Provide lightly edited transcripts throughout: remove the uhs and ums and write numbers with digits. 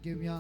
भाग घेवया,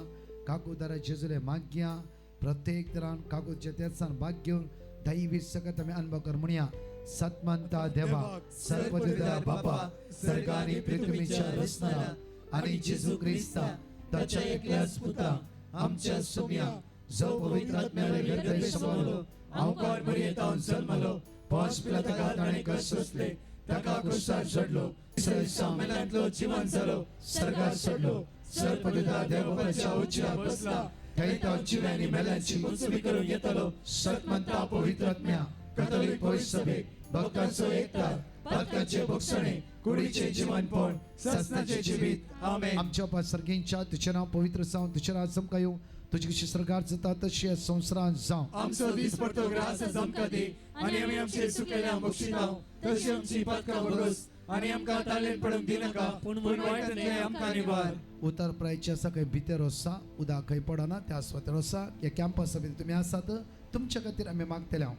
काकुदारा जेजूले मागया. प्रत्येक तरान काकूच्या तेसान भाग घेवन दैवी सकत आमी अनुभव कर म्हणया. सतमंता देवा, सर्वदिदा बापा, सर्गानी पृथ्वीच्या रचणारा आणि जेजू ख्रिस्ता ताच्या एकल्याच पुता आमच्या सुम्या, जो पवित्र आत्म्याले गर्भे समवलो, अवकार मरियेतावन जल्मलो, पॉस पिलाताका ताणें कश्ट सोंसले, ताका क्रुसार चडलो, तिसऱ्या दिसा मेल्यांतलो जिवन जालो, सर्गार चडलो, सर्वपिता देवबापाच्या उजव्या बसला, थंय तो जिव्यांनी मेल्यांची मुंचवी करूंक येतलो. सतमंता पवित्र आत्म्या, कथोलीक पवित्र सभेक, भक्तांचो एकता, पातकांचे भोगसणे, कुडीचे जिवनपण, ससनाचे जिवीत. आमेन. आमच्या बापा सर्गींच्या, तुझें नांव पवित्र जावं, तुझें राज आमकां येवं, तुजी कशी सरकार जाता तशी ह्या संवसारांत जावं. आमचो दीस पडतो ग्रास आमकां दी आनी आमी आमचे सुकेल्या बक्षिताव तशी आमची पातकां भोगस आनी आमकां तालेन पडूंक दिनाका, पूण वायटांतलें आमकां निवार. उतर प्रायचे आसा खंय भितर आसा, उदक खंय पडना त्या सुवातेर आसा. ह्या कॅम्पसा भितर तुमी आसात, तुमच्या खातीर आमी मागतले. हांव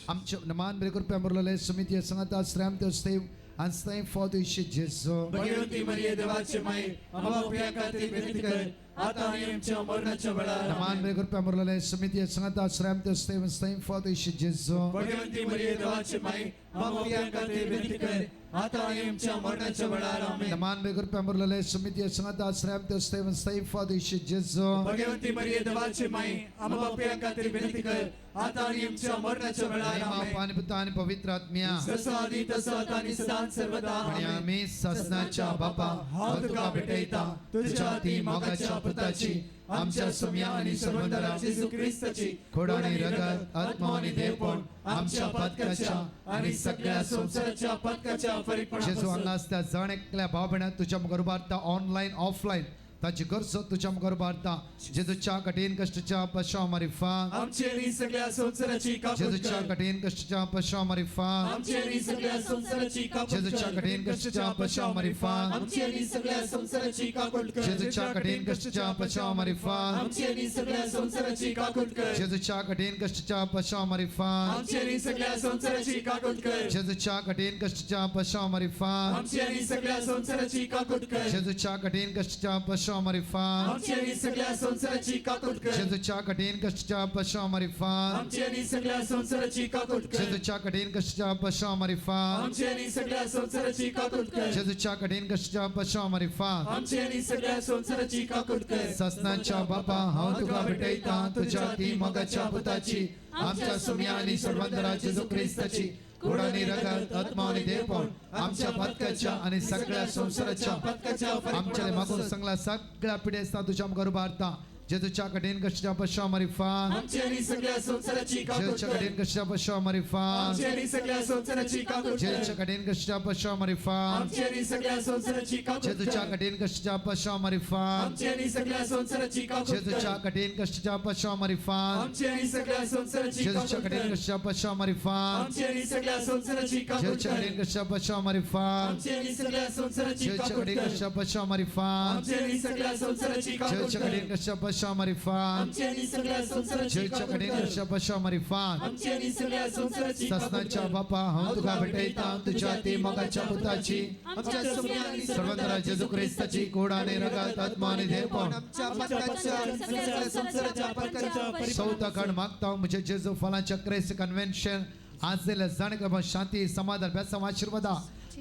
आमचे मान बरे कृपया मुरलेले समिती सांगता श्रम देव आनी थंय फॉद जेजू. भगवती मरिये देवाचे माई, आम्हा पाप्यां खातीर विनंती कर, आता आणि आमच्या मरणाच्या वेळार. मान बरे कृपया मुरलेले समिती सांगता श्रम देव थंय फॉद जेजू. भगवंती मरिये देवाचे माई, आम्हा पाप्यां खातीर विनंती कर, आता आणि आमच्या मरणाच्या वेळार. आमेन. मान बरे कृपया मुरलेले समिती सांगता श्रम देव थंय फॉद जेजू. भगवंती मरिये देवाचे माई, आम्हा पाप्यां खातीर विनंती कर, आता आणि आमच्या मरणाच्या वेळार. आमेन. पाणी पुता आणि पवित्र आत्म्या. जसं आधी तसं आता आणि सदा सर्वदा. आणि आमेन. आम्ही ससनाच्या बापा, हांव तुका भेटयता तुझ्या ती मोगाच्या पुताची, आमच्या सुम्या आणि सर्वंदरा जेजू ख्रिस्ताची खोड आणि रगत, आत्मा आणि देवपण आमच्या पातकाच्या आणि सगळ्या संसाराच्या पातकाच्या जेजू, फरीकपणापासून हांगा आसता जण एकल्या भाव भयणां तुज्या मुखार उबारता, ऑनलायन ऑफलायन ताची गरज तुज्या मुखार उबारता. जेजूच्या कठीण कश्टच्या पशा मारिफा आमची आणि सगळ्या संसाराची काकूट जेजूच्या कर. कठीण कश्टच्या पशा मारिफा आमची आणि सगळ्या संसाराची काकूट जेजूच्या कर. कठीण कश्टच्या पशा मारिफा आमची आणि सगळ्या संसाराची काकूट कर. जेजूच्या कठीण कश्टच्या पशा मारिफा आमची आणि सगळ्या संसाराची काकूट कर. जेजूच्या कठीण कश्टच्या पशा मारिफा आमची आणि सगळ्या संसाराची काकूट कर. जेजूच्या कठीण कश्टच्या पशा मारिफा आमची आणि सगळ्या संसाराची काकूट कर. जेजूच्या कठीण कश्टच्या पशा मारिफा आमची आणि सगळ्या संसाराची काकूट कर. जेजूच्या कठीण कश्टच्या पशा मारिफा आमची आणि सगळ्या संसाराची काकूट कर. जेजूच्या कठीण कश्टच्या पशा मारिफा आमची आणि सगळ्या संसाराची काकूट कर. जेजूच्या कठीण कश्टच्या पशा मारिफा आमची आणि सगळ्या संसाराची काकूट कर. ससनाच्या बापा, हांव तुका भेटयता तुझ्या ती मोगाच्या पुताची, आमच्या सुम्या आणि सर्वंदरा जेजू ख्रिस्ताची कोड आणि रगत, आत्मा आणि देवपण आमच्या पातकाच्या आणि सगळ्या संसाराच्या पातकाच्या आमच्या मागून सांगला सगळ्या पिढ्या तुझ्या मुखार उबारता. जेजूच्या कठीण कश्टच्या पशा मारिफा आमची आणि सगळ्या संसाराची काकूट जेजूच्या कर. कठीण कश्टच्या पशा मारिफा आमची आणि सगळ्या संसाराची काकूट कर. जेजूच्या कठीण कश्टच्या पशा मारिफा आमची आणि सगळ्या संसाराची काकूट जेजूच्या कर. कठीण कश्टच्या पशा मारिफा आमची आणि सगळ्या संसाराची काकूट कर. जेजूच्या कठीण कश्टच्या पशा मारिफा आमची आणि सगळ्या संसाराची जेजूच्या काकूट कठीण कर. कश्टच्या पशा मारिफा आमची आणि सगळ्या संसाराची काकूट जेजूच्या कर. कठीण कश्टच्या पशा मारिफा आमची आणि सगळ्या संसाराची जेजूच्या काकूट कठीण कर. कश्टच्या पशा मारिफा आमची आणि सगळ्या संसाराची काकूट जेजूच्या कर. कठीण कश्टच्या पशा मारिफा आमची आणि सगळ्या संसाराची जेजूच्या काकूट कठीण कर. कश्टच्या पशा मारिफा आमची आणि सगळ्या संसाराची काकूट ससनाच्या कर. बापा, हांव तुका भेटयता तुझ्या ती मोगाच्या पुताची, आमच्या सुम्या आणि सर्वंतरा जेजू ख्रिस्ताची कोड आणि रगत, आत्मा आणि देवपण आमच्या पातकाच्या आणि सगळ्या संसाराच्या पातकाच्या चौथा खंड मागता म्हणजे जेजू फलांच्या क्रेस कन्व्हेन्शन आज दिल्या जाणकार शांती, समाधान, बेसांव, आशीर्वादा.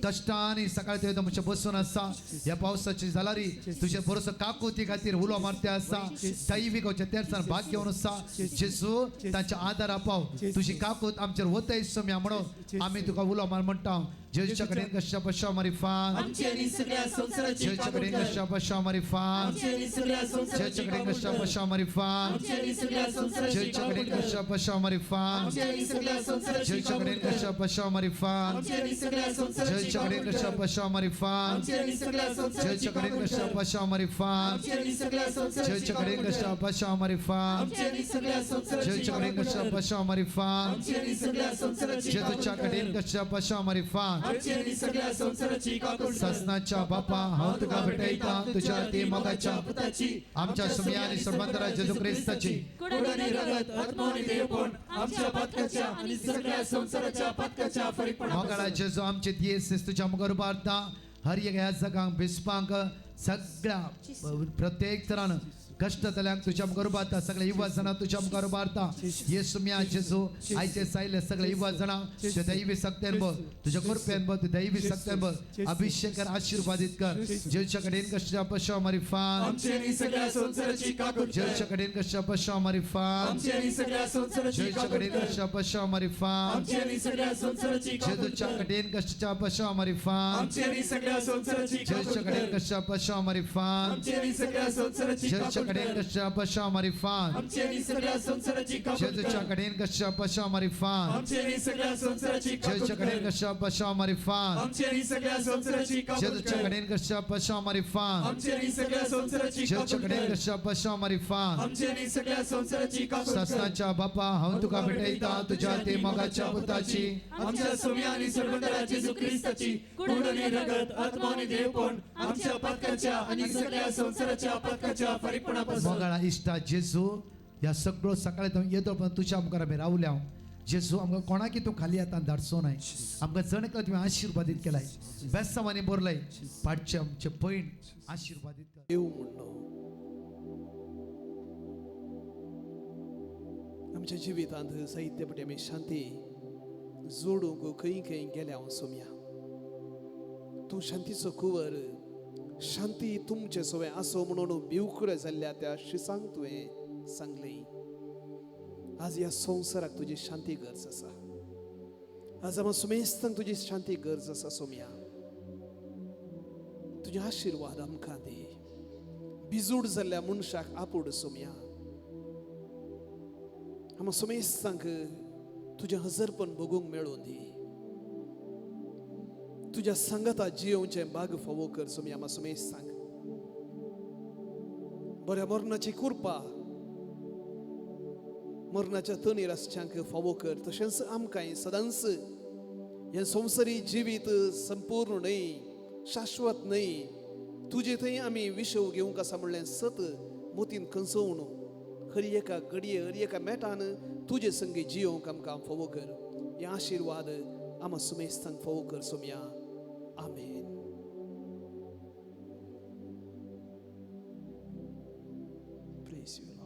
कष्टाने सकाळी ते तुमच्या बसून आसा. ह्या पावसाची जालारी तुझे बरोसो काकुती खातीर उलो मारते आसा. दैवीक तेरसान भाग घेवन आसा. जेजू, तांच्या आदारा पाव. तुझी काकूत आमचेर वतय सम्या म्हणून आमी तुका उलो मार म्हणटा. जेजूच्या कडेन कश्या पशा मारिफा आमची आणि सगळ्या संसाराची जेजूच्या काकूट कडेन कर. कश्या पशा मारिफा आमची आणि सगळ्या संसाराची जेजूच्या कडेन काकूट कश्या कर. पशा मारिफा आमची आणि सगळ्या संसाराची जेजूच्या काकूट कडेन कर. कश्या पशा मारिफा आमची आणि सगळ्या संसाराची जेजूच्या काकूट कडेन कर. कश्या पशा मारिफा आमची आणि सगळ्या संसाराची जेजूच्या कडेन काकूट कश्या कर. पशा मारिफा आमची आणि सगळ्या संसाराची जेजूच्या कडेन काकूट कश्या कर. पशा मारिफा आमची आणि सगळ्या संसाराची जेजूच्या कडेन काकूट कश्या कर. पशा मारिफा आमची आणि सगळ्या संसाराची जेजूच्या कडेन काकूट कश्या कर. पशा मारिफा आमची आणि सगळ्या संसाराची जेजूच्या काकूट कर. कडेन कश्या पशा मारिफा आमची आणि सगळ्या संसाराची काकूट कर. ससनाच्या बापा, हांव तुका भेटयता तुझ्या ती मोगाच्या पुताची, आमच्या सुम्या आणि सर्वांतरा जेजू ख्रिस्ताची कोड आणि रगत, आत्मा आणि देवपण आमच्या पातकाच्या आणि सगळ्या संसाराच्या पातकाच्या मोगाळा फरीकपणापासून जेजू, आमचे दियेस तुझ्या मुखार उबारता. हर एक ह्या जगांक बिस्पांक सगळ्या प्रत्येक तरान कश्टांतल्यांक तुज्या मुखार उबारता सगळे युवा जाणां तुज्या मुखार उबारता येसू म्या जेजू आयचे सायले सगळे युवा जाणां तुझ्या दैवी सक्त्यान बघ तुझ्या कृपेन बघ तुझ्या दैवी सक्त्यान बघ अभिषेक कर आशीर्वादित कर जेच्या कडेन कश्टा पशा मारिफान आमची आणि सगळ्या संसाराची काकूट कर. जेच्या कडेन कश्टा पशा मारिफान आमची आणि सगळ्या संसाराची जेच्या काकूट कडेन कर. कश्टा पशा मारिफान आमची आणि सगळ्या संसाराची काकूट जेजूच्या कर. कडेन कश्टा पशा मारिफान आमची आणि सगळ्या संसाराची काकूट जेच्या कडेन कर. कश्टा पशा मारिफान आमची आणि सगळ्या संसाराची जेच्या काकूट कडेन कर. कश्टा पशा मारिफान आमची आणि सगळ्या संसाराची काकूट जेजूच्या कर. कडेन कश्टा पशा मारिफान आमची आणि सगळ्या संसाराची काकूट जेजूच्या कडेन कर. कश्टा पशा मारिफान आमची आणि सगळ्या संसाराची काकूट जेजूच्या कर. कडेन कश्टा पशा मारिफान आमची आणि सगळ्या संसाराची जेजूच्या काकूट कडेन कर. कश्टा पशा मारिफान आमची आणि सगळ्या संसाराची काकूट कर. सस्नाच्या बापा हांव तुका भेटयता तुझ्या ते मोगाच्या पुताची आमच्या सोम्या आणि सर्वंतरा जेजू ख्रिस्ताची कूड आणि रगत आत्मा आणि देवपण आमच्या पातकाच्या आणि सगळ्या संसाराच्या पातकाच्या फारीकपणापासून मोगाळा इश्टा जेजू ह्या सगळो सकाळी तूं येतो पण तुझ्या मुखार आमी रावल्या जेजू आमकां कोणाकी तूं खाली आतां धाडचो नाय आमकां जण एकलो तुवें आशिर्वादीत केलाय बेसांवांनी भरलय पाटचे आमचे पयण आशिर्वादीत कर. देव म्हणलो आमच्या जिवितांत साहित्य पटी आमी शांती जोडूंक खंय खंय गेल्या हांव सोम्या. तूं शांतीचो कुंवर, शांती तुमचे सवें आसो म्हणून भिवकुरे जाल्ल्या त्या शिसांक तुवें सांगलें. आज ह्या संवसाराक तुजी शांती गरज आसा. आज आमकां सुमेस्तांक तुजी शांती गरज आसा सोम्या. तुजे आशिर्वाद आमकां दी. बिजूड जाल्ल्या मनशाक आपूड सोम्या. आमकां सुमेस्तांक तुजें हजरपण भोगूंक मेळूं दी. तुज्या सांगाता जियोवचें बाग फावो कर सोम्या आमकां सुमेस्तांक. बऱ्या मरणाची कृपा मरणाच्या तणीर आसच्यांक फावो कर. तशेंच आमकांय सदांच हें संवसारी जिवीत संपूर्ण न्हय, शाश्वत न्हय, तुजे थंय आमी विशव घेवंक आसा म्हणलें सत मोतीन खंचोवन हर एका घडये हर एका मेटान तुजे संगी जियोवंक आमकां फावो कर. हे आशिर्वाद आमकां सुमेस्तांक फावो कर सोम्या. आमेन. Praise you, Lord.